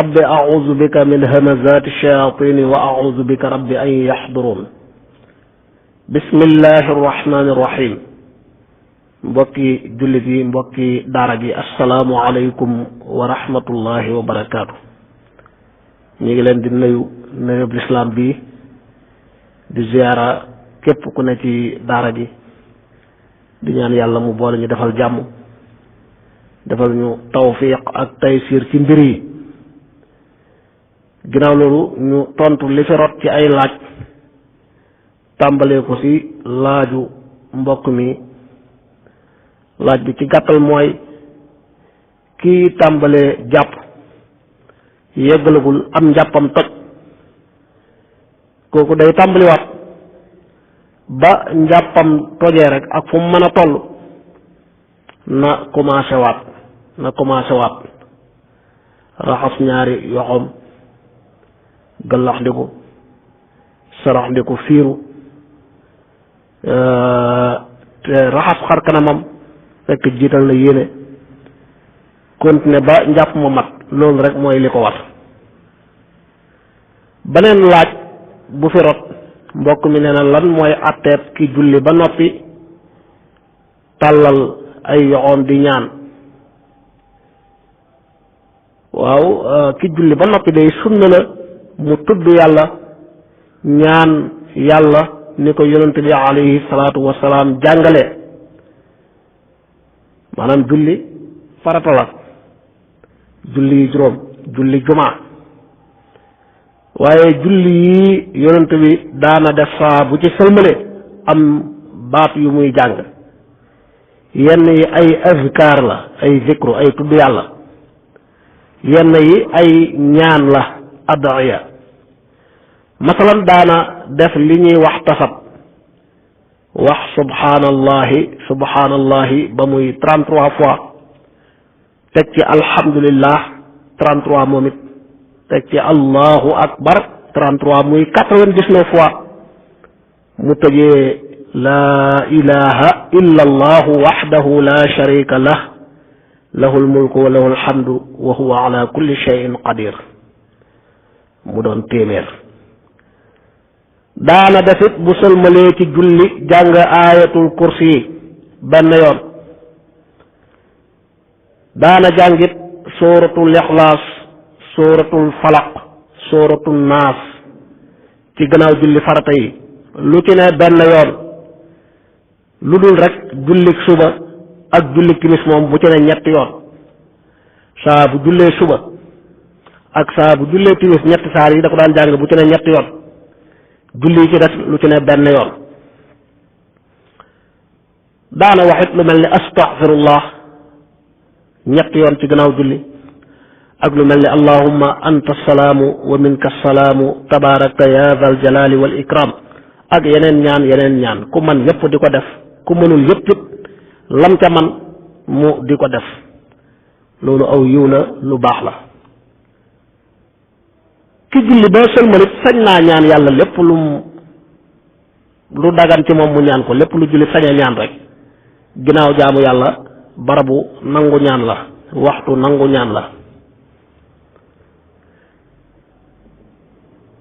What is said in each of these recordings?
rabbi a'udhu bika min hamazati shayatin wa a'udhu bika rabbi an yahdurun. bismillahi arrahmani irrahim. mbokki jullit yi, mbokki daara ji, assalaamu aleykum wa rahmatullahi wa barakaatu. ñu ngi leen di nuyub lislaam bi di ziyaara képp ku ne ci daara ji, di ñaan yàlla mu boole ñu defal jàmm, defal ñu tawfiq ak taysiir ci mbir yi. ginnaaw loolu ñu tontu li fi rot ci ay laaj, tàmbalee ko ci laaju mbokk mi. laaj bi ci gàttal mooy kii tàmbalee jàpp yeggalagul am njàppam toj, kooku day tàmbaliwaat ba njàppam tojee rek ak fu mu mën a toll na commencé waat raxas ñaari yoxoom, gëllax ndiku, sarax ndiku, fiiru, te raxas xar kanamam fekk jiital na yéene, continuer ba njàpp ma mat. loolu rek mooy li ko war. beneen laaj bu fi rot, mbokk mi nee na lan mooy àtteeb ki julli ba noppi tàllal ay yoxoom di ñaan. waaw, ki julli ba noppi day sunna la mu tudd yàlla, ñaan yàlla ni ko yonent bi alayhi salaatu wasalaam jàngale. maanaam julli farata la, julli juróom, julli jumaa, waaye julli yi yonent bi daana def saa bu ci sëlmale am baat yu muy jàng. yenn yi ay azkar la, ay zikru, ay tudd yàlla. yenn yi ay ñaan la, ad'iya. masalan daana def li ñuy wax tasab, wax subhanallahi ba muy 33 fois, teg ci alhamdulillah 33 moom it, teg ci allahu akbar 33 muy 99 fois, mu tëjee laa ilaha illa allahu wahdahu la sharika lah lahul mulku wa lahul hamdu wa huwa ala kulli shay'in qadir, mu doon téeméer. daana defit bu sëlmalee ci julli jàng ayatul kursi yi benn yoon. daana jàngit suratul ixlaas, suratul falaq, suratul naas ci gannaaw julli farata yi, lu ci ne benn yoon. lu dul rek jullik suba ak jullik timis moom bu ci ne ñetti yoon. saa bu jullee suba ak saa bu jullee timis ñetti saar yi da ko daan jàng bu ci ne ñetti yoon. julli yi ci des lu ci ne benn yoon. daana waxit lu mel ni astaghfirullah ñetti yoon ci gannaaw julli, ak lu mel ni allahumma anta salaamu wa minka salaamu tabarakta ya zal jalali wal ikram, ak yeneen ñaan ku man yépp di ko def, ku mënul yépp lam ca man mu di ko def. loolu aw yiw la, lu baax la. ki julli ba sëlmalit sañ naa ñaan yàlla lépp lu dagan ci moom mu ñaan ko, lépp lu julli sañee ñaan rek. ginnaaw jaamu yàlla barabu nangu ñaan la, waxtu nangu ñaan la.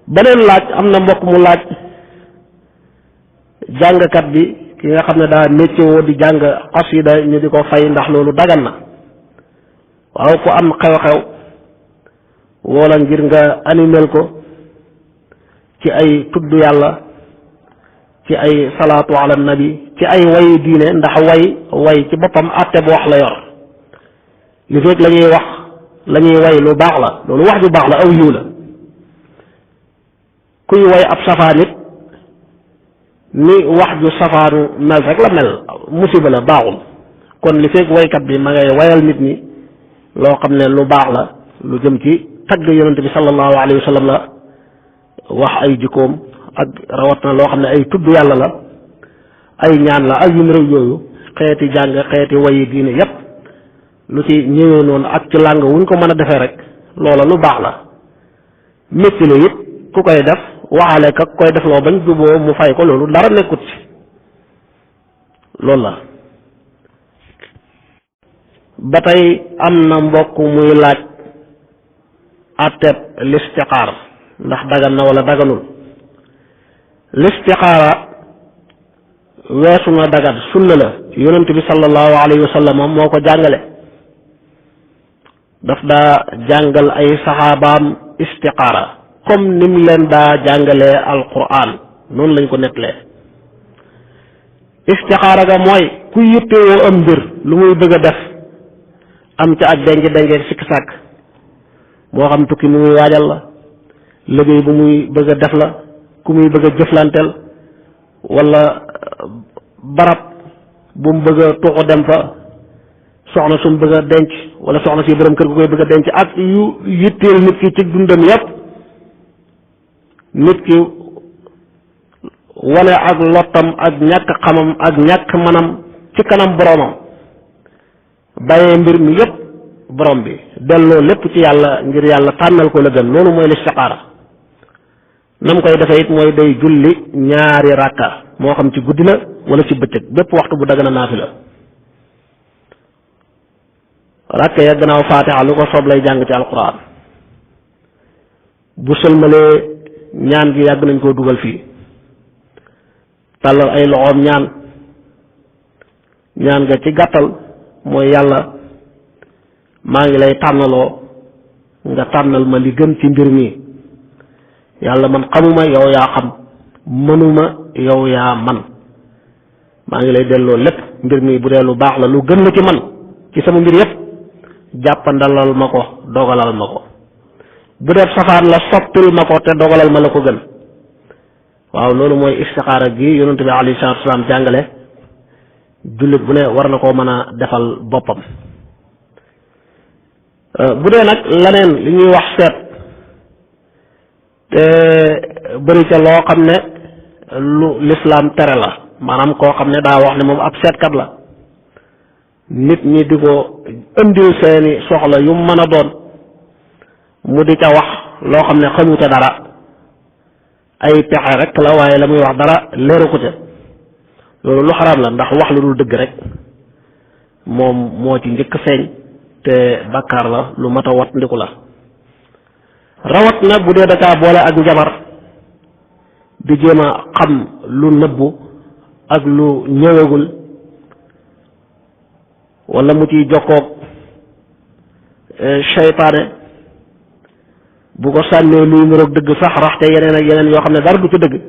beneen laaj, am na mbokk mu laaj jàngkat bi, ki nga xam ne daa météo di jàng xasida ñu di ko fay, ndax loolu dagan na. waaw, ku am xew-xew wala ngir nga animel ko ci ay tudd yàlla, ci ay salaatu ala nabi, ci ay way diine, ndax way ci boppam àtte bu wax la yor. li fekk la ñuy way lu baax la, loolu wax ju baax la, aw yiw la. kuy way ab safaan it ni wax ju safaanu mel rek la mel, musiba la, baaxul. kon li fekk waykat bi ma ngay wayal nit ñi loo xam ne lu baax la, lu jëm ci tagg yonent bi sallallahu alayhi wa sallam la, wax ay jikkoom, ak rawat na loo xam ne ay tudd yàlla la, ay ñaan la, ak yu réew yooyu, xeeti jàng, xeeti wayi diine yépp lu ci ñëwee noonu ak ci làng wuñ ko mën a defee rek, loola lu baax la. métti la it ku koy def waxale ka koy def loo bañ juboo mu fay ko, loolu dara nekkut ci loolu la. ba tey am na mbokk muy laaj àtteeb listixaara ndax dagan na wala daganul. listixaara weesu na dagan, sunna la. yonent bi sallallahu alayhi wa sallam moo ko jàngale. daf daa jàngal ay saxaabaam istixaara comme nim leen daa jàngalee alquran, noonu lañ ko nettalee. istixaara ga mooy ku yittewoo am mbir lu muy bëgg a def, am ca ak dengi sikk sàkk, moo xam tukki mu muy waajal la, liggéey bu muy bëgg a def la, ku muy bëgg a jëflanteel, wala barab bu mu bëgg a tuxu dem fa, soxna su mu bëgg a denc, wala soxna si borom kër gu koy bëgg a denc, ak yu yitteel nit ki ci dundam yépp. nit ki wane ak lottam ak ñàkk xamam ak ñàkk manam ci kanam boromam, bàyyee mbir mi yépp borom bi, delloo lépp ci yàlla ngir yàlla tànnal ko la gën. loolu mooy listixaara. nam koy defee it mooy day julli ñaari rakka, moo xam ci guddi la wala ci bëccëg, bépp waxtu bu dagana naafi la. rakka ya gannaaw faatixa lu ko soob lay jàng ci alquran. bu sëlmalee ñaan gi yàgg nañ koo dugal fii, tàllal ay loxoom ñaan ga ci gàttal mooy yàlla maa ngi lay tànnaloo nga tànnal ma li gën ci mbir mi. yàlla man xamuma, yow yaa xam, mënuma, yow yaa man. maa ngi lay delloo lépp, mbir mi bu dee lu baax la, lu gën la ci man ci sama mbir yépp, jàppandalal ma ko, dogalal ma ko. bu dee safaan la, soppil ma ko te dogalal ma la ko gën. waaw, loolu mooy istixaara gi yonent bi alayhi salaatu wasalaam jàngale. jullit bu ne war na koo mën a defal boppam. bu dee nag leneen li ñuy wax seet, te bëri ca loo xam ne lu lislaam tere la, maanaam koo xam ne daa wax ne moom ab seetkat la, nit ñi di ko indil seeni soxla yu mën a doon, mu di ca wax loo xam ne xamu ca dara, ay pexe rek la, waaye la muy wax dara leeru ko ca. loolu lu xaraam la, ndax wax lu dul dëgg rek moom moo ci njëkk feeñ, te bakkaar la, lu mat a wat ndiku la. rawat na bu dee dakaa boole ak njabar, di jéem a xam lu nëbbu ak lu ñëwagul, wala mu ciy jokkoog seytaane, bu ko sànnee luy niroog dëgg sax raxte yeneen ak yeneen yoo xam ne dara du ci dëgg.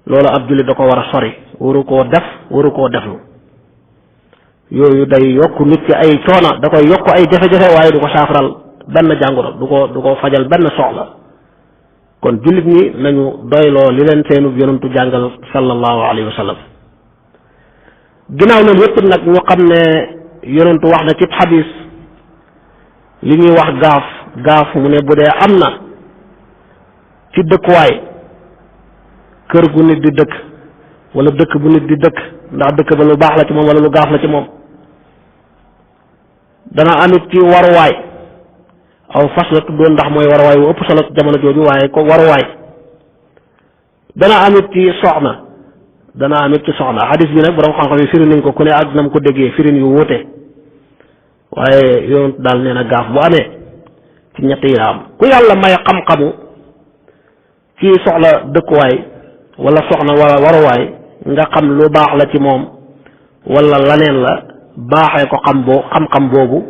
loolu ab jullit da ko war a sori, waru koo def, waru koo deflu. yooyu day yokk nit ki ay coona, da koy yokk ay jafe-jafe, waaye du ko saafaral benn jàngoro, du ko fajal benn soxla. kon jullit ñi nañu doyloo li leen seenu yonentu jàngal sallallahu alayhi wa sallam. ginnaaw loolu yëpp nag ñu xam ne yonentu wax na ci xadis li ñuy wax gaaf mu ne bu dee am na ci dëkkuwaay, kër gu nit di dëkk wala dëkk bu nit di dëkk, ndax dëkk ba lu baax la ci moom wala lu gaaf la ci moom, dana amit ci waruwaay, aw fas la tuddoon ndax mooy waruwaay wu ëpp solo ci jamono jooju, waaye ko waruwaay. dana amit ci soxna, hadis bi nag borom xam-xam yi firi nañ ko, ku ne ak nam ko déggee firin yu wuute, waaye yoon daal nee na gaaf bu amee ci ñett yi la am. ku yàlla may xam-xamu ci soxla dëkkuwaay wala soxna wala waruwaay, nga xam lu baax la ci moom wala laneen la, baaxee ko xam-xam boobu,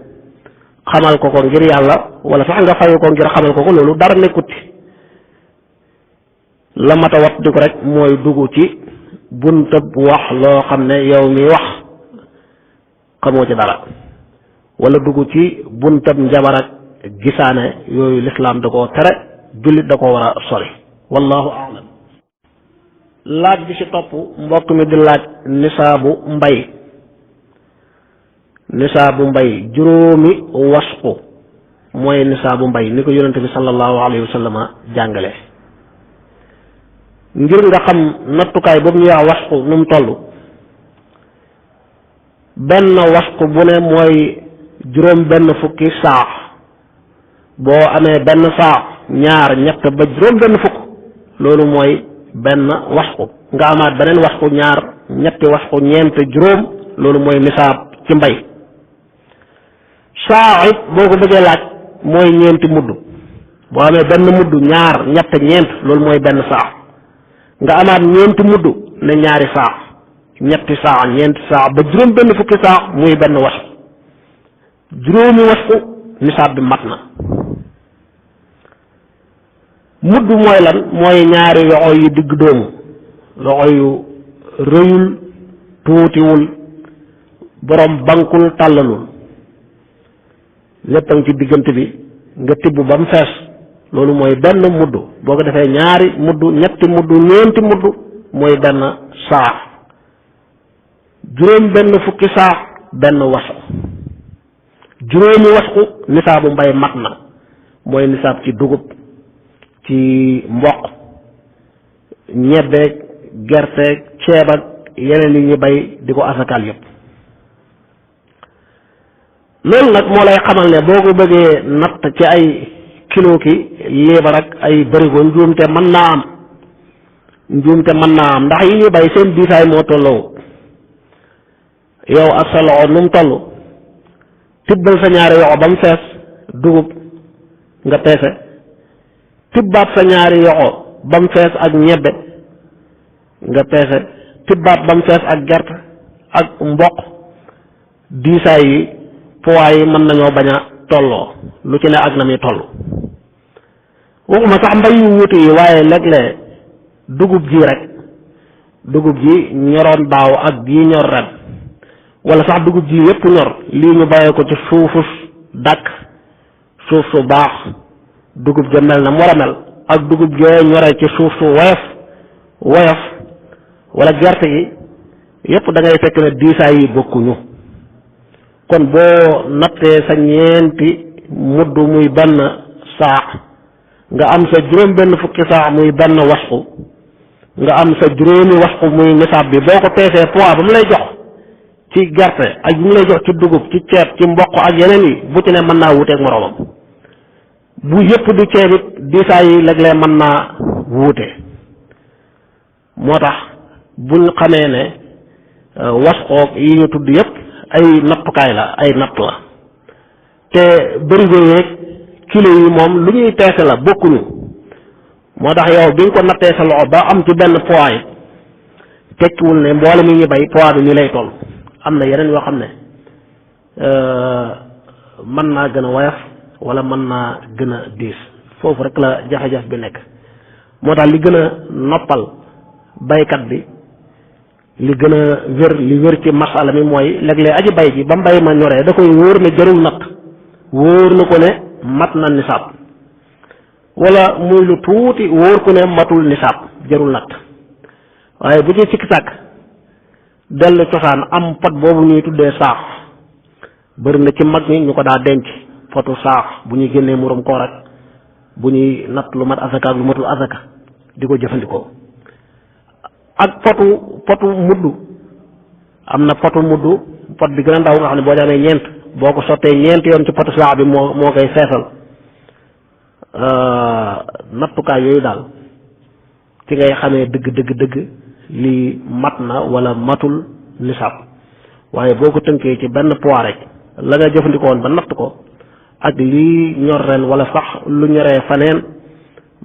xamal ko ngir yàlla, wala sax nga fayu ko ngir xamal ko loolu dara nekkut. la mata wat di ko rek mooy dugg ci buntab wax loo xam ne yow mi wax xamoo ci dara, wala dugg ci buntab njabar ak gisaane, yooyu lislaam da koo tere, jullit da ko war a sori. wallahu a'lam. laaj bi ci topp mbokk mi di laaj nisaabu mbay juróomi wasqu mooy nisaabu mbay ni ko yonente bi sallallahu alayhi wa sallam jàngale. ngir nga xam nattukaay boobu ñuy wax wasqu nu mu toll, benn wasqu bu ne mooy juróom benn fukki saa. boo amee benn saa, ñaar, ñett ba juróom benn fukk, loolu mooy benn wasqu. nga amaat beneen wasqu, ñaar, ñetti wasqu, ñeent, juróom, loolu mooy nisaab ci mbay. saa it boo ko bëggee laaj mooy ñeenti mudd, boo amee benn mudd ñaar ñett ñeent loolu mooy benn saa nga amaat ñeenti mudd ne ñaari saa ñetti saa ñeenti saa ba juróom benn fukki saa muy benn wasku juróomi wasku nisaab bi mat na. mudd mooy lan mooy ñaari yoxo yu digg doomu loxo yu rëyul tuutiwul borom bankul tàllalul lépp a ngi ci diggante bi nga tibb ba mu fees loolu mooy benn mudd boo ko defee ñaari mudd ñetti mudd ñeenti mudd mooy benn saa juróom benn fukki saa benn wasku juróomi wasku nisaabu mbay mat na mooy nisaab ci dugub ci mboq ñebbeeg gerteeg ceeb ak yeneen yi ñu bay di ko asakal yépp loolu nag moo lay xamal ne boo ko bëggee natt ci ay kilo ki liibar ak ay bërigo njuumte mën naa am ndax yi ñu bay seen diisaay moo tolloo yow ak sa loxo nu mu toll tibbal sa ñaari yoxo ba mu fees dugub nga peese tibbaat sa ñaari yoxo ba mu fees ak ñebbe nga peese tibbaat ba mu fees ak gerte ak mboq diisaay yi poids yi mën nañoo bañ a tolloo lu ci ne ak na muy toll waxuma sax mbay yu wuute yi waaye léeg-léeg dugub ji rek dugub ji ñoroon daaw ak bii ñor ren wala sax dugub ji yépp ñor lii ñu bàyyee ko ci suufu dàkk suuf su baax dugub ja mel na mu war a mel ak dugub jee ñore ci suuf su woyof wala gerte gi yépp da ngay fekk ne diisaay yi bokkuñu kon boo nattee sa ñeenti mudd muy benn saax nga am sa juróom benn fukki saax muy benn wasku nga am sa juróomi wasku muy nisaab bi boo ko peesee poids ba mu lay jox ci gerte ak bi mu lay jox ci dugub ci ceeb ci mboq ak yeneen yi bu ci ne mën naa wuuteeg moroomam bu yëpp di ceeb it diisaay yi léeg-léeg mën naa wuute moo tax buñ xamee ne wasxoog yi ñu tudd yëpp ay nattukaay la ay natt la te bërigo yeeg kilo yi moom lu ñuy peese la bokkuñu moo tax yow bi nga ko nattee sa loxo ba am ci benn poids yi tekkiwul ne mboole mi ñu bay poids bi ni lay toll am na yeneen yoo xam ne mën naa gën a woyof wala mën naa gën a diis foofu rek la jafe-jafe bi nekk moo tax li gën a noppal baykat bi li gën a wér ci masala mi mooy léeg-léeg aji bay ji ba mbay ma ñoree da koy wóor ne jarul natt wóor na ko ne mat na nisaab wala muy lu tuuti wóor ko ne matul nisaab jarul natt waaye bu ci sikki sàkk dellu cosaan am pot boobu ñuy tuddee saax bëri na ci mag ñi ñu ko daa denc potu saax bu ñuy génnee murum koor ak bu ñuy natt lu mat asaka ak lu matul asaka di ko jëfandikoo ak potu mudd am na potu mudd pot bi gën a ndaw nga xam ne boo demee ñeent boo ko sottee ñeent yoon ci potu saax bi moo koy feesal nattukaay yooyu daal ci ngay xamee dëgg lii mat na wala matul nisaab waaye boo ko tënkee ci benn poids rek la nga jëfandikoo woon ba natt ko ak lii ñor ren wala sax lu ñoree faneen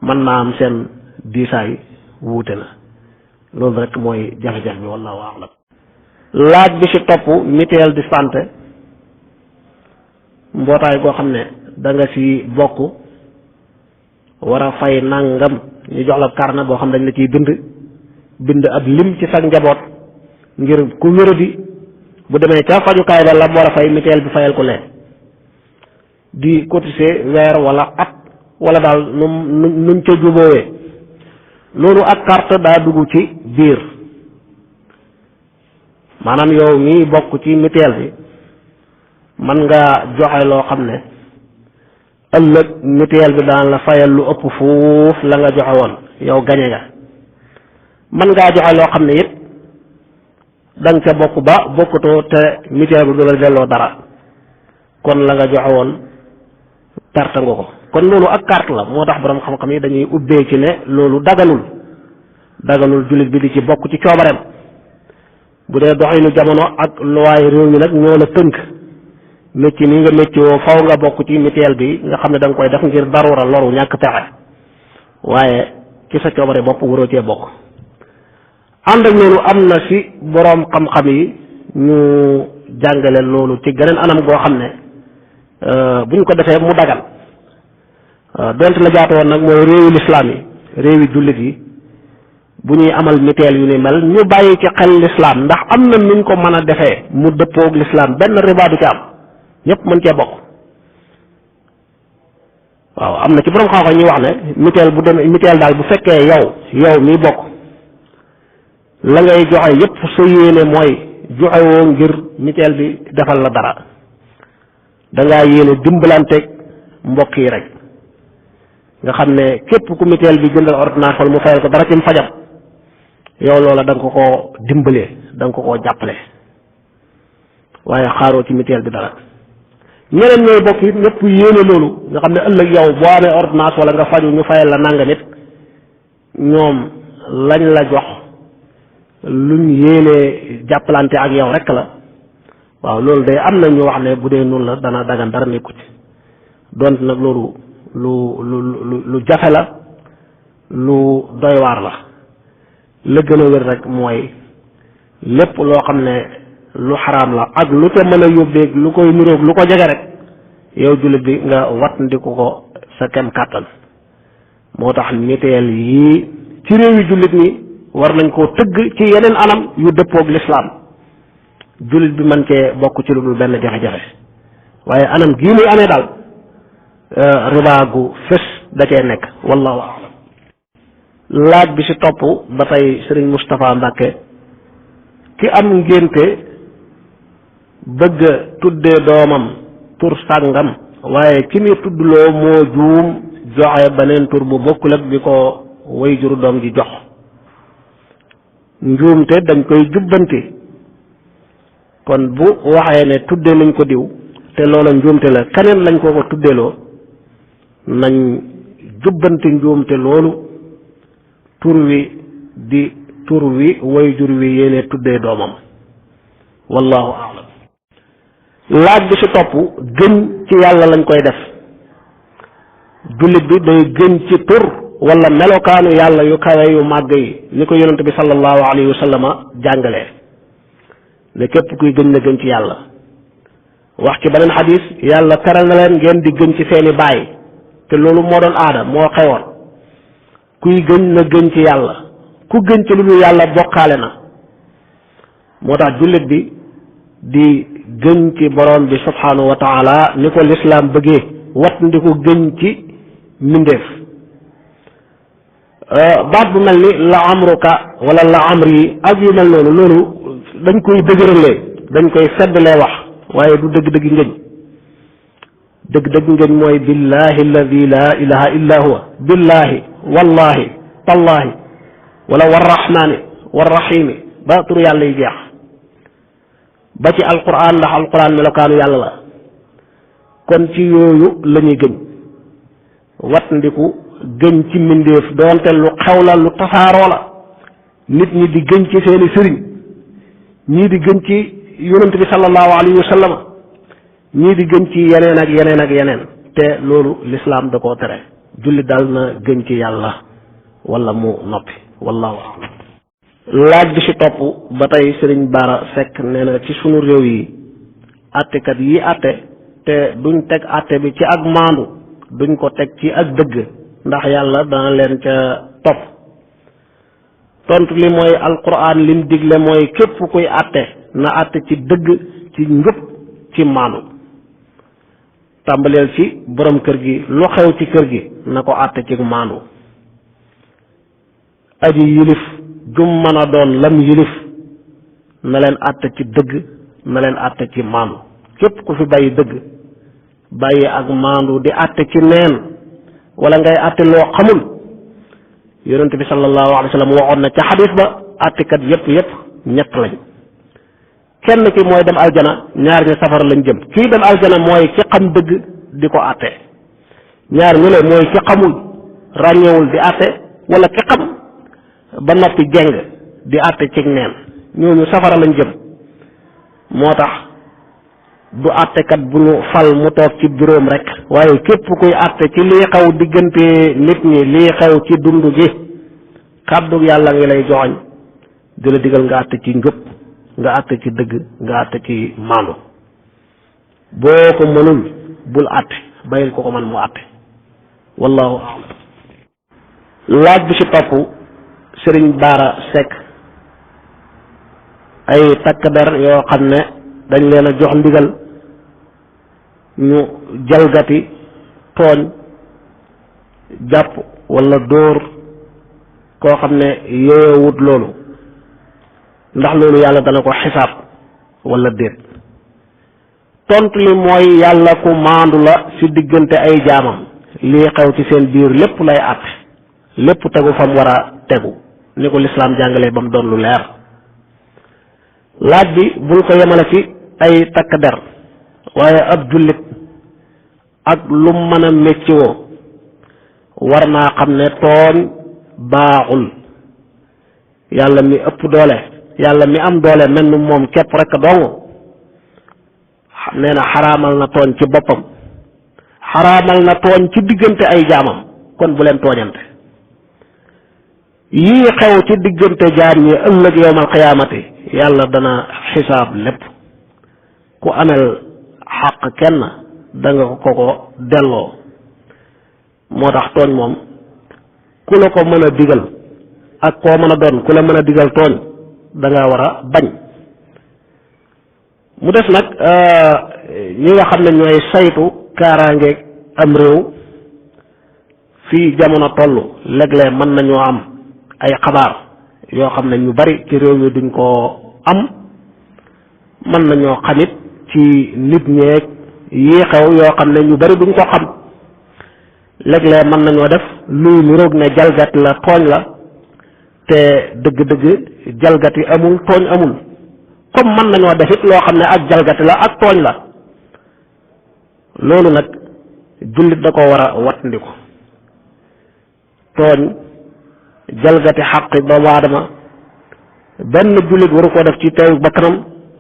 mën naa am seen diisaay wuute na loolu rek mooy jafe-jafe bi wallahu a'lam. laaj bi ci topp mutuelle de santé mbootaay goo xam ne da nga ci bokk war a fay nangam ñu jox la carnet boo xam ne dañ la ciy bind ab lim ci sa njaboot ngir ku wéradi bu demee ca fajukaay ba la mu war a fay mutuelle bi fayal ko lee di cotiser weer wala at wala daal nuñ ca jubóowee loolu ak carte daa dugg ci biir maanaam yow mii bokk ci mutuelle bi mën nga joxe loo xam ne ëllëg mutuelle bi daan la fayal lu ëpp fuuf la nga joxe woon yow gañe nga mën ngaa joxe loo xam ne it da nga ca bokk ba bokkutoo te mutuelle bi du la delloo dara kon la nga joxe woon perte nga ko kon loolu ak carte la moo tax borom xam-xam yi dañuy ubbee ci ne loolu daganul jullit bi di ci bokk ci coobareem bu dee doxinu jamono ak luwaay réew mi nag ñoo la tënk métier mi nga métier woo faw nga bokk ci mutuelle bi nga xam ne da nga koy def ngir darura loru ñàkk pexe waaye ci sa coobare bopp waroo cee bokk. ànd ak loolu am na ci boroom xam-xam yi ñu jàngale loolu ci geneen anam goo xam ne buñ ko defee mu dagan donte la jaatu woon nag mooy réewi lislaam yi réewi jullit yi bu ñuy amal mutuelle yu ni mel ñu bàyyi ci xel lislaam ndax am na nuñ ko mën a defee mu dëppoog lislaam benn riba du ci am ñëpp mën cee bokk. waaw am na ci borom xam-xam ñuy wax ne mutuelle bu demee mutuelle daal bu fekkee yow miy bokk la ngay joxe yépp sa yéene mooy joxe woo ngir mutuelle bi defal la dara dangaa yéene dimbalanteeg mbokk yi rek nga xam ne képp ku mutuelle bi jëndal ordonnance wala mu fayal ko dara ci fajam yow loola da nga ko koo dimbalee da nga ko koo jàppale waaye xaaroo ci mutuelle bi dara. ñeneen ñooy bokk it ñëpp yéene loolu nga xam ne ëllëg yow boo amee ordonnance wala nga faju ñu fayal la nanga nit ñoom lañ la jox luñ yéene jàppalante ak yow rek la waaw loolu day am na ñu wax ne bu dee noonu la dana dagan dara nekku ci donte nag loolu lu jafe la lu doy waar la gën a wér rek mooy lépp loo xam ne lu xaraam la ak lu te mën a yóbbeeg lu koy niroog lu ko jege rek yow jullit bi nga wat ndiku ko sa kem kàttan moo tax mutuelle yii ci réewi jullit ñi war nañ koo tëgg ci yeneen anam yu dëppoog lislaam jullit bi mën cee bokk ci lu dul benn jafe-jafe waaye anam gii muy amee daal riba gu fës da cee nekk wallahu a'lam. laaj bi ci topp ba tey Sëriñ Moustapha Mbàkke ki am ngénte bëgg tuddee doomam tur sàngam waaye ki muy tuddloo moo juum joxe beneen tur bu bokkul ak bi ko way juru doom ji jox njuumte dañ koy jubbanti kon bu waxee ne tuddee nañ ko diw te loola njuumte la keneen lañ ko tuddeeloo nañ jubbanti njuumte loolu tur wi di tur wi way jur wi yéene tuddee doomam wallahu a'lam. laaj bi ci topp gëñ ci yàlla lañ koy def jullit bi day gëñ ci tur wala melokaanu yàlla yu kawe yu màgg yi ni ko yonent bi sallallahu alayhi wa sallama jàngalee ne képp kuy gëñ na gëñ ci yàlla wax ci beneen xadis yàlla tere na leen ngeen di gëñ ci seeni baay te loolu moo doon aada moo xewoon kuy gëñ na gëñ ci yàlla ku gën ci lu dul yàlla bokkaale na moo tax jullit bi di gën ci borom bi subhanahu wa taala ni ko lislaam bëggee wat ndi ko gën ci mbindeef baat bu mel ni la amruka wala la amri ak yu mel noonu loolu dañ koy dëgëralee dañ koy seddalee wax waaye du dëgg-dëgg ngëñ dëgg-dëgg ngëñ mooy billahi alladi la ilaha illa huwa billahi wallahi tallahi wala warrahmani warrahimi ba tur yàlla yi jeex ba ci alquran ndax alquran melokaanu yàlla la kon ci yooyu la ñuy gëñ wat ndiku gëñ ci mbindeef doonte lu xew la lu tasaaroo la nit ñi di gëñ ci seeni sëriñ ñii di gëñ ci yonent bi sallallahu alayhi wa sallam ñii di gëñ ci yeneen ak yeneen ak yeneen te loolu lislaam da koo tere julli dal na gëñ ci yàlla wala mu noppi wallahu a'lam. laaj bi ci topp ba tey Sëriñ Bara Seck nee na ci sunu réew yi attekat yi atte te duñ teg atte bi ci ak maandu duñ ko teg ci ak dëgg ndax yàlla dana leen ca topp tontu li mooy alquran lim digle mooy képp kuy atte na atte ci dëgg ci njub ci maandu tàmbaleel ci borom kër gi lu xew ci kër gi na ko atte ci maandu aji yilif jum mën a doon lam yilif na leen àtte ci dëgg na leen àtte ci maandu képp ku fi bàyyi dëgg bàyyi ak maandu di àtte ci neen wala ngay àtte loo xamul yonent bi sallallahu alayhi wa sallam waxoon na ca xadis ba àttekat yépp ñett lañ kenn ki mooy dem aljana ñaar ñi safara lañ jëm kii dem aljana mooy ki xam dëgg di ko àtte ñaar ñu le mooy ki xamul ràññewul di àtte wala ki xam ba noppi jeng di àtte ci neen ñooñu safara lañ jëm moo tax du àttekat bu ñu fal mu toog ci bureau rek waaye képp kuy àtte ci lii xew diggante nit ñi lii xew ci dund gi kàddu yàlla ngi lay joxoñ di la digal nga àtte ci njub nga àtte ci dëgg nga àtte ci maandu boo ko mënul bul àtte bàyyil ko man mu àtte wallahu a'lam. laaj bi ci topp Sëriñ Baara Seck ay takk der yoo xam ne dañ leen a jox ndigal ñu jalgati tooñ jàpp walla dóor koo xam ne yooyowut loolu ndax loolu yàlla dana ko xisaab walla déet. tontu li mooy yàlla ku maandu la ci diggante ay jaamam lii xew ci seen biir lépp lay àtte lépp tegu fa mu war a tegu ni ko lislaam jàngalee ba mu doon lu leer. laaj bi bul ko yemale ci ay takk der waaye ab jullit ak lu mën a méccewoo war naa xam ne tooñ baaxul. yàlla mi ëpp doole yàlla mi am doole mel ni moom képp rekk dong nee na xaraamal na tooñ ci boppam xaraamal na tooñ ci diggante ay jaamam kon bu leen tooñante. yii xew ci diggante jaam ñi ëllëg yowmal xiyaamati yàlla dana xisaab lépp ku amel xaq kenn da nga ko delloo. moo tax tooñ moom ku la ko mën a digal ak koo mën a doon ku la mën a digal tooñ da nga war a bañ. mu des nag ñi nga xam ne ñooy saytu kaaraangeeg am réew fii jamono toll léeg-léeg mën nañoo am ay xabaar yoo xam ne ñu bari ci réew mi duñ ko am mën nañoo xamit ci nit ñeeg yii xew yoo xam ne ñu bari duñ ko xam léeg-léeg mën nañoo def luy niroog ne jalgati la tooñ la te dëgg-dëgg jalgati amul tooñ amul comme mën nañoo def it loo xam ne ak jalgati la ak tooñ la. loolu nag jullit da ko war a wattandiku tooñ jalgati xaqi doomu aadama benn jullit waru ko def ci teewu bakkanam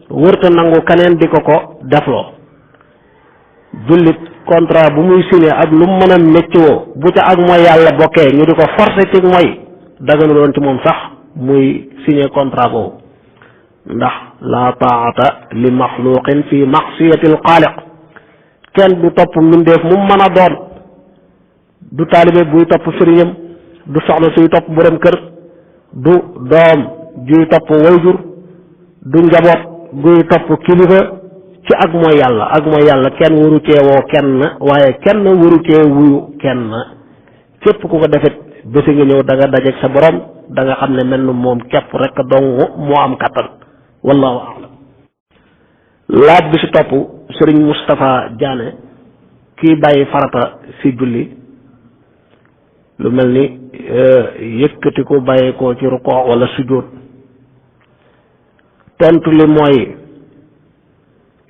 wërta nangu keneen di ko defloo. jullit contrat bu muy signé ak lu mu mën a méccoo bu ca ak mooy yàlla bokkee ñu di ko forcer ci mooy daganu doon ci moom sax muy signé contrat boobu ndax la taata li maxluqin fi maxsiyati al xaaliq kenn du topp mbindeef mu mën a doon du taalibe buy topp sëriñam du soxna suy topp borom kër du doom juy topp wayjur du njaboot guy topp kilifa ci ak mooy yàlla kenn waru cee woo kenn waaye kenn waru cee wuyu kenn képp ku ko defet bési nga ñëw da nga dajeeg sa borom da nga xam ne mel ni moom képp rek dong moo am kattan wallahu a'lam. laaj bi ci topp sëriñ Moustapha Diané kii bàyyi farata ci julli lu mel ni yëkkati ko bàyyi ko ci rukoo wala sujjóot tontu li mooy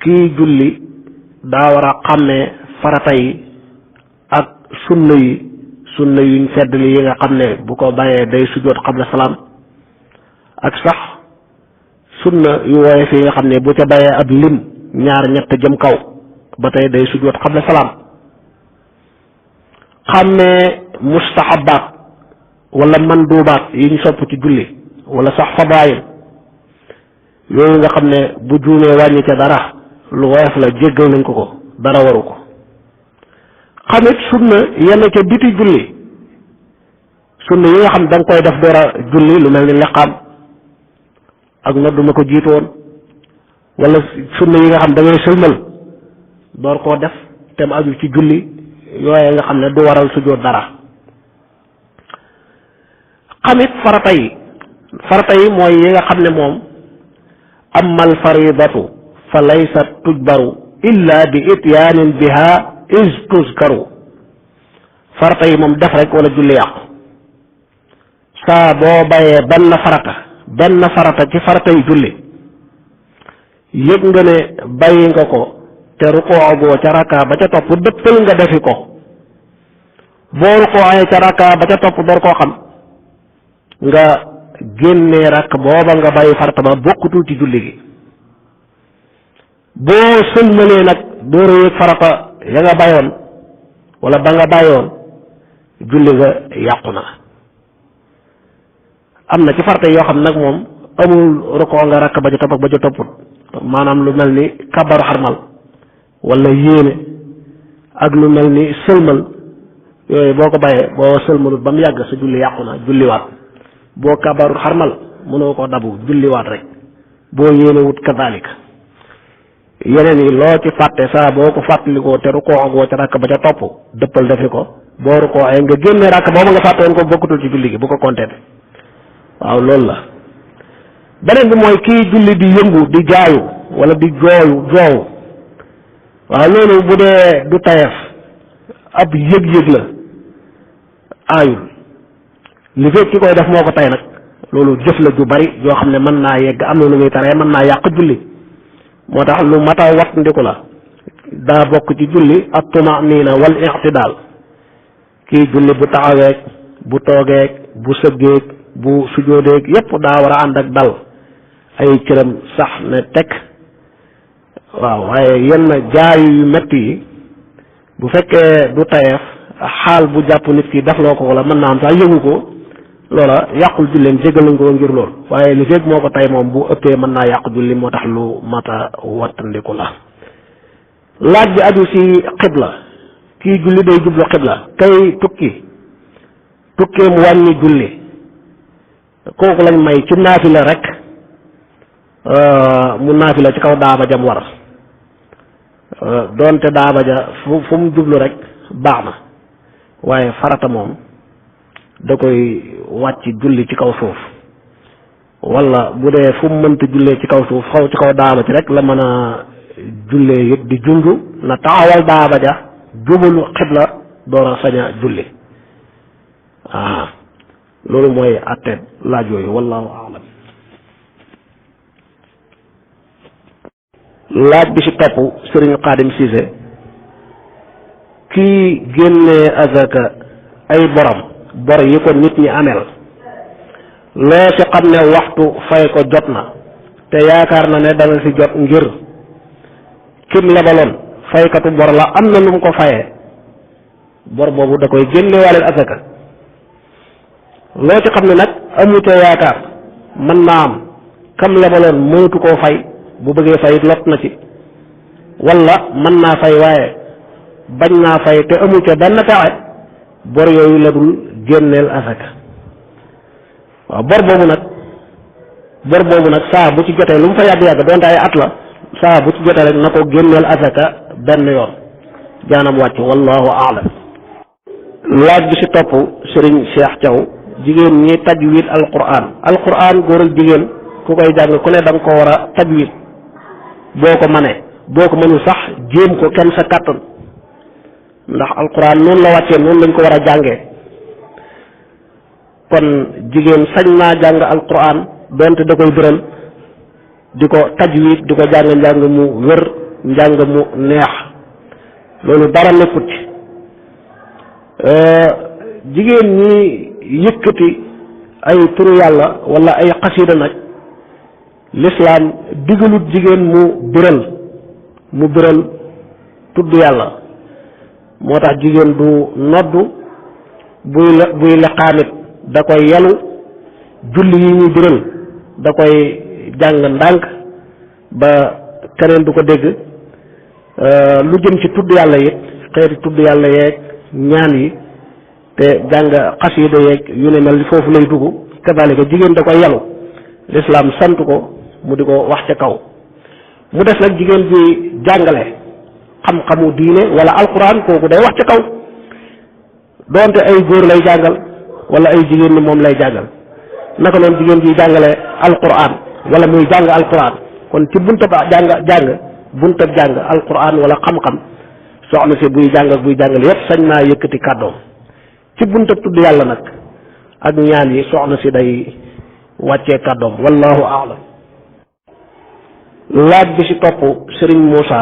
kii julli daa war a xàmmee farata yi ak sunna yuñ feddli yi nga xam ne bu ko bàyyee day sujjóot qabla salaam ak sax sunna yu wooye fi nga xam ne bu ca bàyyee ab lim ñaar ñett jëm kaw ba tey day sujjóot qabla salaam xàmmee mustahabaat wala mandubaat yi ñu sopp ci julli wala sax fadaayil yooyu nga xam ne bu juumee wàññi ca dara lu woyof la jéggal nañ ko dara waru ko xamit sunna yenn ca biti julli sunna yi nga xam da nga koy def door a julli lu mel ni liqaam ak noddu ma ko jiitoon wala sunna yi nga xam da ngay sëlmal door koo def te mu aju ci julli yooye nga xam ne du waral sujjóot dara xamit farata yi mooy yi nga xam ne moom amal faridatu fa laysat tujbaru illa bi ityaanin biha is tuzkaru farata yi moom def rek wala julli yàqu saa boo bàyyee benn farata ci farata yi julli yëg nga ne bàyyi nga ko te rukoo goo ca raka ba ca topp dëppal nga defi ko boo rukoo ca raka ba ca topp door koo xam nga génnee rakk booba nga bàyyi farata ba bokkutul ci julli gi boo sëlmalee nag door a yëg farata ya nga bayoon wala ba nga bàyyoon julli nga yàqu na. am na ci farata yoo xam nag moom amul rukoo nga rakk ba ca topp ak ba ca topput, maanaam lu mel ni kabaru xarmal wala yéene ak lu mel ni sëlmal, yooyu boo ko bàyyee boo sëlmalut ba mu yàgg sa julli yàqu na, julliwaat. boo kabaru xarmal mënoo ko dabu, julliwaat rek. boo yéenewut kadalik. yeneen yi loo ci fàtte saa boo ko fàttalikoo te rukoo agoo ca rakk ba ca topp dëppal defi ko, boo rukoo ay nga génnee rakk boobu nga fàtte woon ko bokkutul ci julli gi, bu ko compter. waaw loolu la. beneen bi mooy kii julli di yëngu di jaayu wala di joowu waaw loolu bu dee du tayef ab yëg-yëg la aayul. li fekk ki koy def moo ko tay nag loolu jëf la ju bari yoo xam ne mën naa yegg am na lu muy taree mën naa yàq julli. moo tax lu mat a wat ndiku la, daa bokk ci julli at-tuma'nina wal i'tidal. kii julli bu taxaweeg bu toogeeg bu sëggeeg bu sujjóodeeg yépp daa war a ànd ak dal, ay cëram sax ne teg. waaw waaye yenn jaayu yu metti yi bu fekkee du tayeef xaal bu jàpp nit ki defloo ko wala mën naa am sax yëgu ko, loola yàqul julleem, jégal nañ ko ngir lool. waaye li fekk moo ko tay moom bu ëppee mën naa yàq julli, moo tax lu mata wattandiku la. laaj bi aju ci xibla. kii julli day jublu xibla, kay tukkeem wàññi julli kooku lañ may ci naafila rek mu naafila ci kaw daaba jam war, doonte daaba ja fu mu jublu rek baax na. waaye farata moom da koy wàcc julli ci kaw suuf, wala bu dee fu mu mënta jullee ci kaw suuf xaw ci kaw daaba ci rek la mën a jullee yëpp di junju na taxawal daaba ja jubalu xibla door a sañ a julli. loolu mooy àtte laaj yooyu, wallahu aalam. laaj bi ci topp Sëriñ Xaadim Siise, kii génnee azaka ay bor yi ko nit ñi ameel, loo ci xam ne waxtu fay ko jot na te yaakaar na ne dana ci jot ngir kim lebaloon faykatu bor la am na lu mu ko fayee, bor boobu da koy génnewaaleel azaka. loo ci xam ne nag amu ca yaakaar, mën naa am kam lebaloon mënatu koo fay, bu bëggee fay lot na ci, wala mën naa fay waaye bañ naa fay te amu ca benn pexe, bor yooyu la dul génneel asaka. waaw bor boobu nag saa bu ci jotee lu mu fa yàgg-yàgg doonte ay at la, saa bu ci jotee rek na ko génneel asaka benn yoon, jaanam wàcc, wallahu aalam. laaj bi ci topp Sëriñ Cheikh Thiaw, jigéen ñi tajwid alquran góor ak jigéen ku koy jàng ku ne da nga ko war a tajwid boo ko mënee, boo ko mënul sax jéem ko kenn sa kàttan, ndax alquran noonu la wàccee noonu lañ ko war a jàngee. kon jigéen sañ naa jàng alquran donte da koy biral, di ko tajwid di ko jàng njàng mu wér, njàng mu neex, loolu dara nekkut ci. jigéen ñi yëkkati ay turu yàlla wala ay xasida nag lislaam digalut jigéen mu biral tudd yàlla. moo tax jigéen du noddu buy liqaamit da koy yalu, julli yi ñuy biral da koy jàng ndànk ba keneen du ko dégg. lu jëm ci tudd yàlla it xeeti tudd yàlla yeeg ñaan yi te jàng xasida yeeg yu ne mel foofu lay dugg, kadalika jigéen da koy yalu, lislaam sant ko mu di ko wax ca kaw. mu des nag jigéen ji jàngale xam-xamu diine wala alquran, kooku day wax ca kaw, doonte ay góor lay jàngal wala ay jigéen ni moom lay jàngal. naka noonu jigéen ji jàngale alquran wala muy jàng alquran, kon ci buntab jàng alquran wala xam-xam, soxna si buy jàng ak buy jàngale yépp sañ naa yëkkati kàddoom. ci buntab tudd yàlla nag ak ñaan yi soxna si day wàccee kàddoom, wallahu aalam. laaj bi ci topp Serigne Moussa,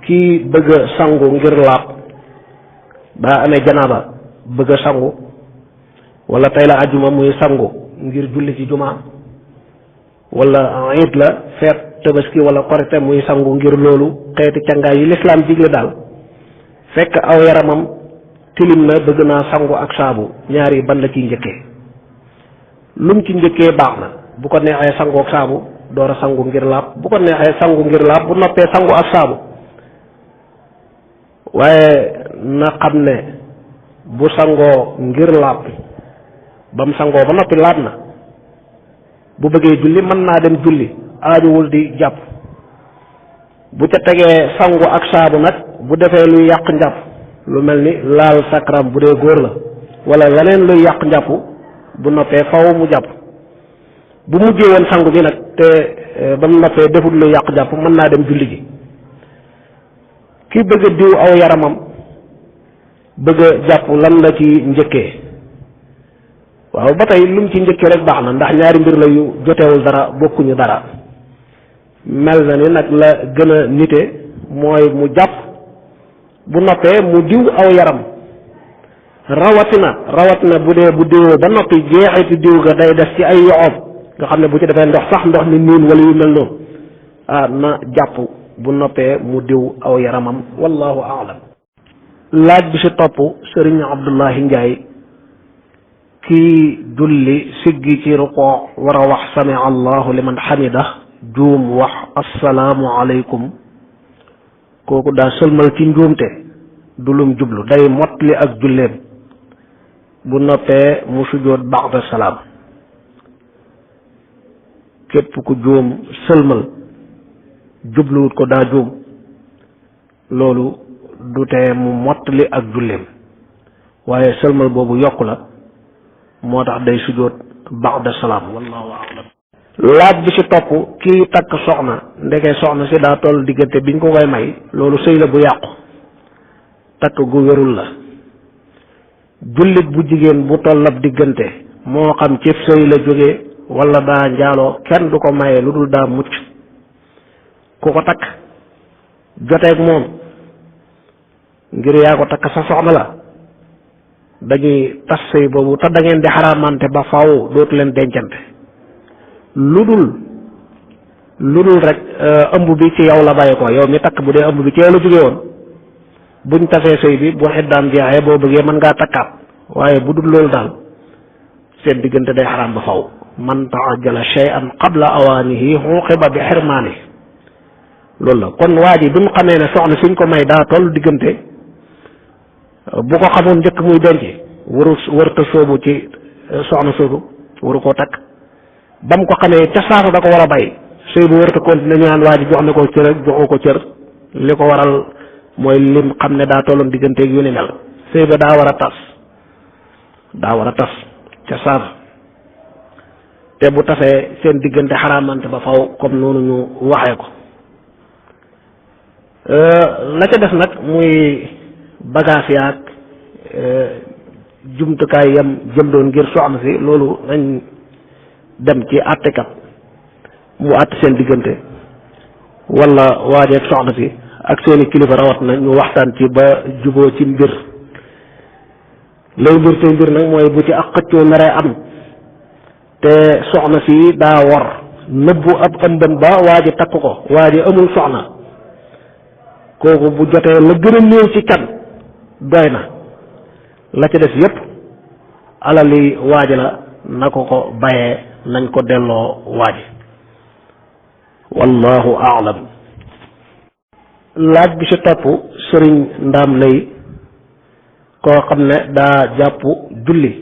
kii bëgg a sangu ngir laab, daa amee janaaba bëgg a sangu, wala tey la ajuma muy sangu ngir julli ci jumaa, wala iid la feet tabaski wala korite muy sangu ngir loolu xeeti cangaay yi lislaam digle daal fekk aw yaramam tilim na bëgg naa sangu ak saabu ñaari ban la ciy njëkkee lum ci njëkkee baax na bu ko neexee sangu ak saabu door a sangu ngir laab bu ko neexee sangu ngir laab bu noppee sangu ak saabu waaye na xam ne bu sangoo ngir laab ba mu sangoo ba noppi laab na bu bëggee julli mën naa dem julli aajuwul di jàpp bu ca tegee sangu ak saabu nag bu defee luy yàq njàpp lu mel ni laal sakram bu dee góor la wala leneen luy yàq njàpp bu noppee faw mu jàpp bu mujjee woon sangu bi nag te ba mu noppee defut luy yàq njàpp mën naa dem julli gi ki bëgg a diw aw yaramam bëgg a jàpp lan la ci njëkkee waaw ba tey lu mu ci njëkkee rek baax na ndax ñaari mbir la yu jotewul dara bokkuñu dara mel na ni nag la gën a nite mooy mu jàpp bu noppee mu diw aw yaram rawatina bu dee bu diwoo ba noppi jeexiti diw ga day def ci ay yoxoom nga xam ne bu ci defee ndox sax ndox ni niin wala yu mel noonu na jàpp bu noppee mu diw aw yaramam wallahu aalam laaj bi ci topp sëriñ Abdullahi Njaay kii julli siggi ci ruqoo war a wax sami allahu liman xamida juum wax assalaamu aleykum kooku daa sëlmal ci njuumte du lum jublu day mottali ak julleem bu noppee mu sujjóot ba'da salaam képp ku juum sëlmal jubluwut ko daa juum loolu du tee mu mottali ak julleem waaye sëlmal boobu yokku la moo tax day sujjóot ba'da salaam wallahu a'lam laaj bi ci topp kii takk soxna ndeke soxna si daa toll diggante biñ ko koy may loolu sëy la bu yàqu takk gu wérul la jullit bu jigéen bu tollab diggante moo xam ci sëy la jóge wala daa njaaloo kenn du ko maye lu dul daa mucc ku ko takk joteeg moom ngir yaa ko takk sa soxna la dañuy tas sëy boobu te da ngeen di xaraamante ba faaw dootu leen dencante lu dul rek ëmb bi ci yow la bàyyi ko yow mi takk bu dee ëmb bi ci yow la jóge woon buñ tasee sëy bi bu xiddaam jeexee boo bëggee mën ngaa takkaat waaye bu dul loolu daal seen diggante day xaraam ba faw man taajjala shay'an qabla awaanihi uqiba bi xirmaani loolu la kon waa ji bi mu xamee ne soxna suñ ko may daa toll diggante bu ko xamoon njëkk muy denc warta soobu ci soxna soobu waru koo takk ba mu ko xamee ca saasa da ko war a bay sëy bu warta continuer ñu naan waa ji jox na ko cër ak joxu ko cër li ko waral mooy lim xam ne daa tolloon digganteeg yu ni mel sëy ba daa war a tas ca saasa te bu tasee seen diggante xaraamante ba faw comme noonu ñu waxee ko la ca des nag muy bagage yaag jumtukaay yam jëndoon ngir soxna si loolu nañ dem ci àttekat mu àtte seen diggante wala waajeeg soxna si ak seeni kilifa rawat na ñu waxtaan ci ba juboo ci mbir lay mbir tey mbir nag mooy bu ci ak xëccoo naree am te soxna si daa war nëbbu ab ëmbam ba waa ji takk ko waa ji amul soxna kooku bu jotee la gën a néew ci can doy na la ca des yépp alali waaji la na ko ko bayee nañ ko delloo waaji wallahu aalam laaj bi ci topp sëriñ ndaam lay koo xam ne daa jàpp julli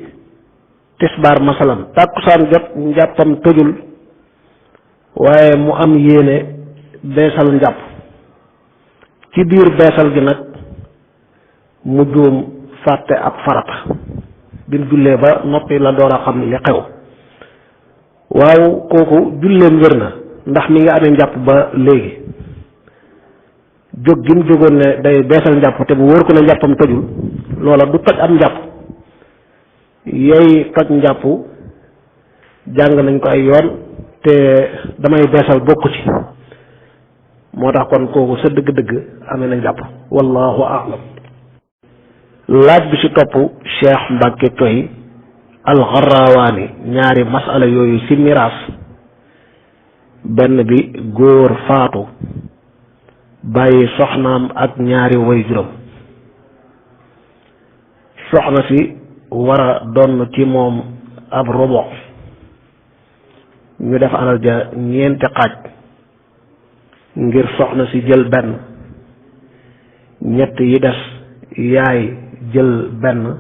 tisbaar masalan tàkkusaan jot njàppam tojul waaye mu am yéene beesal njàpp ci biir beesal gi nag mu juum fàtte ab farata bi mu jullee ba noppi la door a xam li xew waaw kooku julleem wér na ndax mi nga amee njàpp ba léegi jóg gi mu jógoon ne day beesal njàpp te bu wóor ko ne njàppam tojul loola du toj am njàpp yey toj njàpp jàng nañ ko ay yoon te damay beesal bokku ci moo tax kon kooku sa dëgg-dëgg amee na njàpp wallahu a'lam laaj bi ci topp Cheikh Mbacke Toy alxarawaani ñaari masala yooyu ci miraas benn bi góor faatu bàyyi soxnaam ak ñaari waajuram, soxna si war a donn ci moom ab rubu, ñu def alal ja ñeenti xaaj ngir soxna si jël benn, ñett yi des yaay jël benn,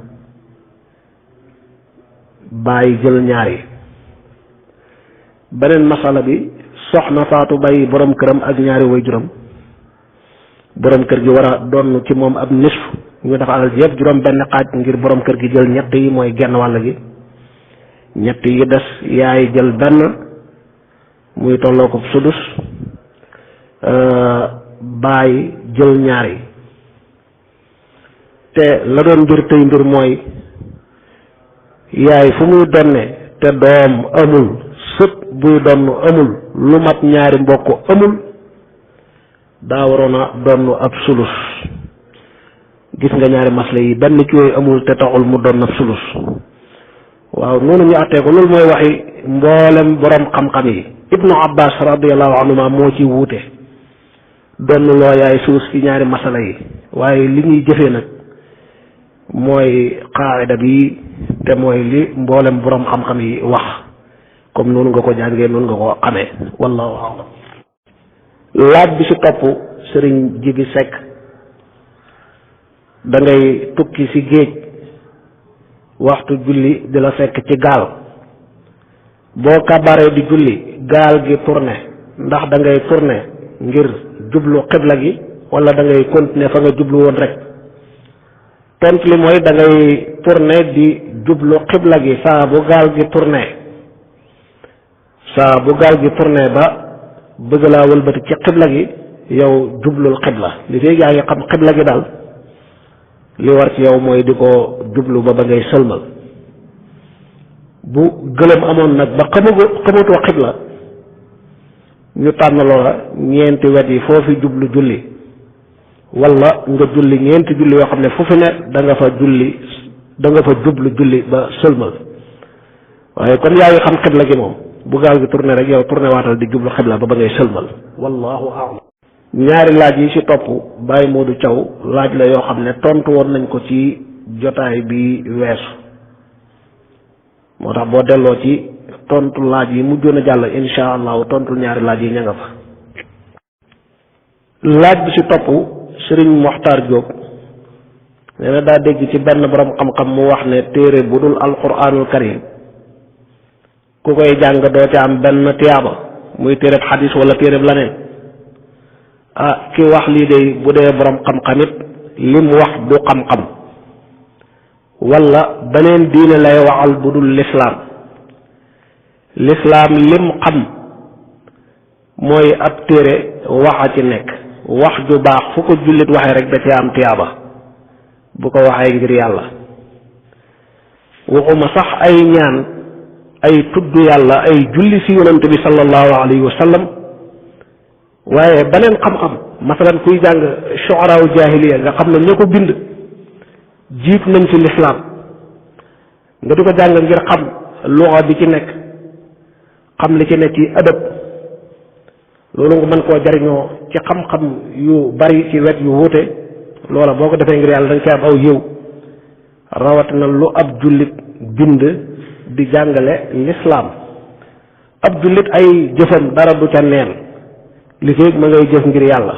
bàyyi jël ñaari. beneen masala bi soxna faatu bàyyi borom këram ak ñaari waajuram, borom kër gi war a donn ci moom ab nisf, ñu def alal ji yëpp juróom benn xaaj ngir borom kër gi jël ñett yi mooy genn wàll gi, ñett yi des yaay jël benn muy tolloo ko sudus, bàyyi jël ñaari. te la doon mbir tey mbir mooy yaay fu muy donne te doom amul, sët buy donn amul, lu mat ñaari mbokk amul, daa waroon a donn ab sulus. gis nga ñaari masla yi benn ci yooyu amul te taxul mu donn ab sulus. waaw noonu ñu àttee ko, loolu mooy waxi mboolem borom xam-xam yi. Ibnu Abbas radiallahu anhuma moo ci wuute donn loo yaay sulus ci ñaari masala yi, waaye li ñuy jëfee nag mooy qaayida bi te mooy li mboolem borom xam-xam yi wax, comme noonu nga ko jàngee noonu nga ko xamee, wallahu a'lam. laaj bi ci topp sëriñ Jibi Sekk, da ngay tukki ci géej, waxtu julli di la fekk ci gaal, boo kabaree di julli gaal gi tourné, ndax da ngay tourné ngir jublu xibla gi wala da ngay continuer fa nga jublu woon rek? tont li mooy da ngay tourné di jublu xibla gi saa bu gaal gi tourné, saa bu gaal gi tourné ba bëgg laa wëlbati ci xibla gi, yow jublul xibla. li fee yaa ngi xam xibla gi daal li war ci yow mooy di ko jublu ba ngay sëlmal. bu gëlëm amoon nag ba xamatoo xibla, ñu tànn loola ñeenti wet yi foofi jublu julli, wala nga julli ñeenti julli yoo xam ne fu fi ne da nga fa jublu julli ba sëlmal. waaye kon yaa ngi xam xibla gi moom, bu gaal gi tourné rek yow tourné waatal di jublu xibla ba ngay sëlmal, wallahu a'lam. ñaari laaj yi ci topp Baye Modou Thiaw laaj la yoo xam ne tontu woon nañ ko ci jotaay bi weesu, moo tax boo delloo ci tontu laaj yi mujjoon a jàll insha allahu tontul ñaari laaj yi ña nga fa. laaj bi ci topp Sëriñ Moxtaar Diop nee na daa dégg ci benn borom xam-xam mu wax ne téere bu dul alquranul karim ku koy jàng doo ca am benn tiyaaba, muy téereb xadis wala téereb laneen. ki wax lii de bu dee borom xam-xam it lim wax du xam-xam, wala beneen diine lay waxal bu dul lislaam. lislaam lim xam mooy ab téere waxa ci nekk, wax ju baax fu ko jullit waxee rek da ci am tiyaaba bu ko waxee ngir yàlla. waxuma sax ay ñaan, ay tudd yàlla, ay julli si yonent bi sallallahu alayhi wa sallam, waaye beneen xam-xam, masalan kuy jàng shu'araaw jaahiliya nga xam ne ñoo ko bind jiit nañ ci lislaam, nga di ko jàng ngir xam luxa bi ci nekk, xam li ci nekk ci adab, loolu nga mën koo jariñoo ci xam-xam yu bari ci wet yu wuute, loola boo ko defee ngir yàlla da nga ci am aw yiw, rawatina lu ab jullit bind di jàngale lislaam. ab jullit ay jëfam dara du ca neen li feeg ma ngay jëf ngir yàlla,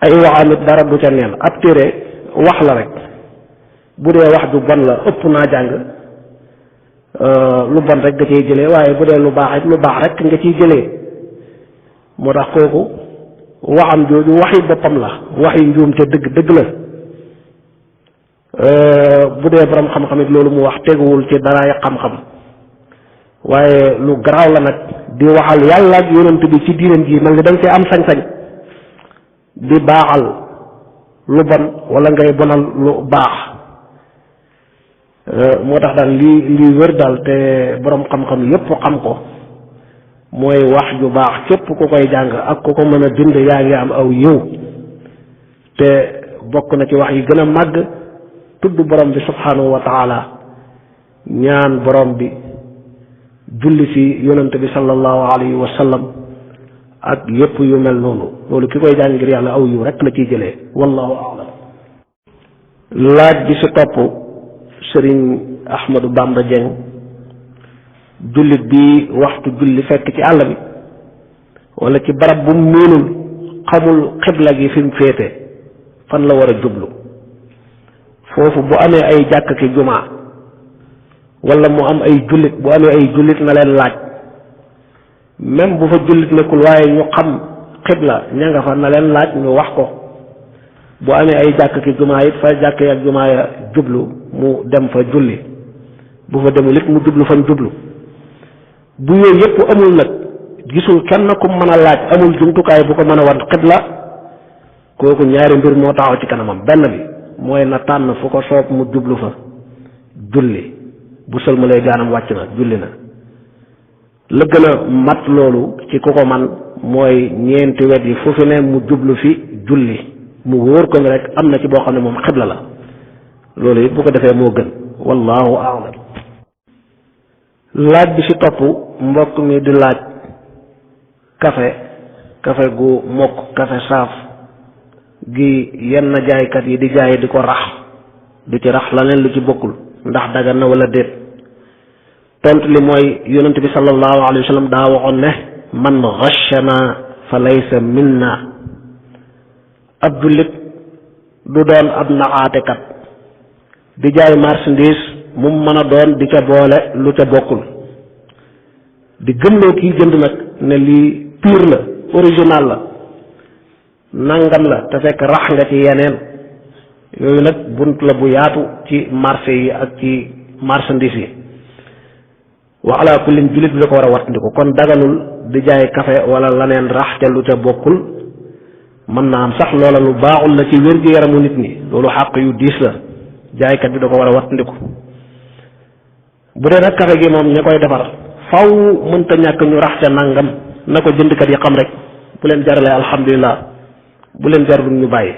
ay waxam it dara du ca neen. ab téere wax la rek, bu dee wax ju bon la ëpp naa jàng, lu bon rek nga ciy jëlee, waaye bu dee lu baax it lu baax rek nga ciy jëlee. moo tax kooku waxam jooju waxi boppam la, waxi njuum te dëgg la. bu dee borom xam-xam it loolu mu wax teguwul ci daraay xam-xam, waaye lu garaaw la nag di waxal yàlla ak yonent bi ci diinam ji mel ni da nga see am sañ-sañ di baaxal lu bon wala ngay bonal lu baax. moo tax daal lii wér daal te borom xam-xam yépp xam ko mooy wax ju baax képp ku koy jàng ak ku ko mën a bind yaa ngi am aw yiw. te bokk na ci wax yi gën a màgg tudd borom bi subhanahu wa taala, ñaan borom bi julli ci yonante bi sallallahu alayhi wa sallam ak yépp yu mel noonu loolu ki koy jàng ngir yàlla aw yu rek la ciy jëlee wallahu a'lam. laaj bi ci topp sëriñ Ahmadou Bamba Dieng jullit bi waxtu julli fekk ci àll bi wala ci barab bu mu miinul xamul xibla gi fi mu féete fan la war a jublu foofu bu amee ay jàkk ki jumaa wala mu am ay jullit bu amee ay jullit na leen laaj même bu fa jullit nekkul waaye ñu xam xibla ña nga fa na leen laaj ñu wax ko bu amee ay jàkk ki jumaa it fa jàkk ak jumaa ya jublu mu dem fa julli bu fa demul it mu jublu fan jublu bu yooyu yépp amul nag gisul kenn ku mën a laaj amul jumtukaay bu ko mën a wan xibla kooku ñaari mbir moo taxaw ci kanamam benn bi mooy na tànn fu ko soob mu jublu fa julli bu sëlmalee jaanam wàcc na julli na la gën a mat loolu ci ku ko man mooy ñeenti wet yi fu fi ne mu jublu fi julli mu wóor ko ni rek am na ci boo xam ne moom xibla la loolu it bu ko defee moo gën wallahu a'lam. laaj bi ci topp mbokk mi di laaj kafe gu mokk kafe saaf gi yenn jaaykat yi di jaay di ko rax du ci rax leneen lu ci bokkul ndax dagan na wala déet tontu li mooy yonent bi sallallahu alayhi wa sallam daa waxoon ne man ghashana fa laysa minna ab jullit du doon ab naxaatekat di jaay marchandise mu mën a doon di ca boole lu ca bokkul di gëmloo kii jënd nag ne lii pur la original la nangam la te fekk rax nga ci yeneen yooyu nag bunt la bu yaatu ci marché yi ak ci marchandise yi wa ala kullin jullit bi da ko war a wattandiku kon daganul di jaay café wala laneen rax ca lu ca bokkul mën naa am sax loola lu baaxul la ci wér-gu-yaramu nit ñi loolu xàq yu diis la jaaykat bi da ko war a wattandiku bu dee nag café gi moom ña koy defar faw mënta ñàkk ñu rax ca nangam na ko jëndkat yi xam rek bu leen jaralee alhamdulilah bu leen jarul ñu bàyyi